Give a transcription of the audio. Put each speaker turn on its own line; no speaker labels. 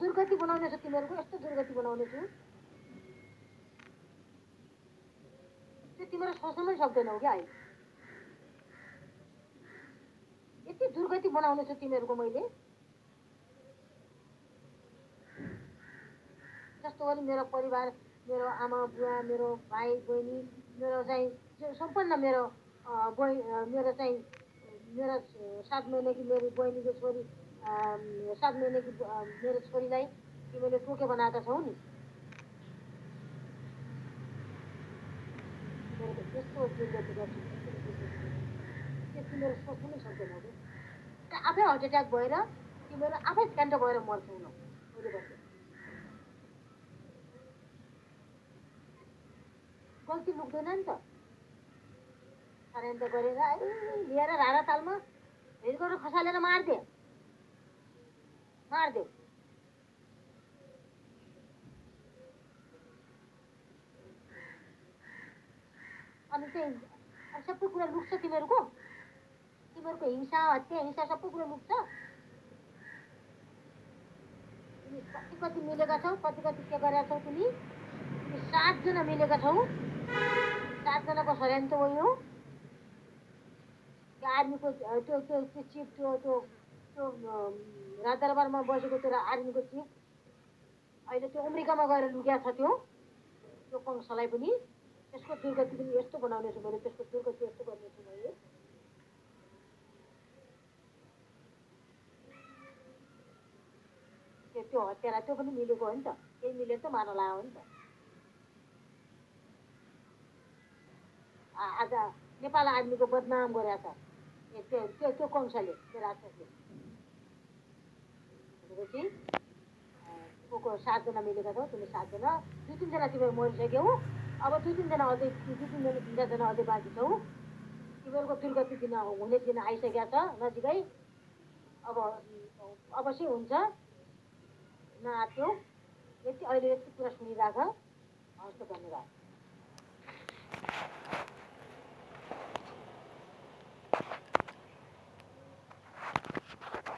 दुर्गति बनाउनेछु तिमीहरूको, यस्तो दुर्गति बनाउनेछु त्यो तिमीहरू सोच्न पनि सक्दैनौ क्या। अहिले यति दुर्गति बनाउनेछु तिमीहरूको मैले, जस्तो गरी मेरो परिवार, मेरो आमा बुवा, मेरो भाइ बहिनी, मेरो चाहिँ जो सम्पन्न मेरो मेरो चाहिँ मेरो 7 महिनाकी मेरो बहिनीको छोरी, 7 महिनाकी मेरो छोरीलाई तिमीले टोके बनाएका छौ नि। तिमीहरूको यस्तो दुर्गति गर्छु, त्यो तिमीहरू सोच्नु पनि सक्दैनौ क्या। आफै हार्ट एट्याक भएर तिमीहरू आफै फ्यान्टो भएर मर्छौ न मैले भन्छु। गल्ती लुक्दैन नि त। षड्यन्त्र गरेर लिएर रारा तालमा भेट गरेर खसालेर मारिदियो। अनि चाहिँ सबै कुरा लुक्छ तिमीहरूको, तिमीहरूको हिंसा, हत्या, हिंसा सबै कुरा लुक्छ। तिमी कति कति मिलेका छौ, कति कति के गरेका छौ तिमी 7 जना मिलेका छौ। 7 जनाको षड्यन्त्र हो यो। त्यो आर्मीको त्यो त्यो त्यो चिफ त्यो त्यो त्यो राजदरबारमा बसेको त्यो आर्मीको चिफ अहिले त्यो अमेरिकामा गएर लुक्या छ। त्यो कंशलाई पनि त्यसको दुर्गति पनि यस्तो बनाउनेछु मैले, त्यसको दुर्गति यस्तो गर्नेछु मैले। त्यो हत्यारा त्यो पनि मिलेको हो नि त, त्यही मिलेर त मार्न लाग्यो हो नि त। आज नेपाल आर्मीको बदनाम गरेको छ त्यो त्यो कंशले, त्यो राक्षसले। भनेपछि को 7 जना मिलेका छौ तिमी, 7 जना, 2-3 जना तिमीहरू मरिसक्यौ। अब 2-3 जना अझै, 2-3 जना अझै बाँकी छौ। तिमीहरूको दुर्गति दिन हुने दिन आइसकेका छ नजिकै। अब अवश्य हुन्छ, नआत्यो। यति अहिले यति कुरा सुनिराख। हवस् त, धन्यवाद।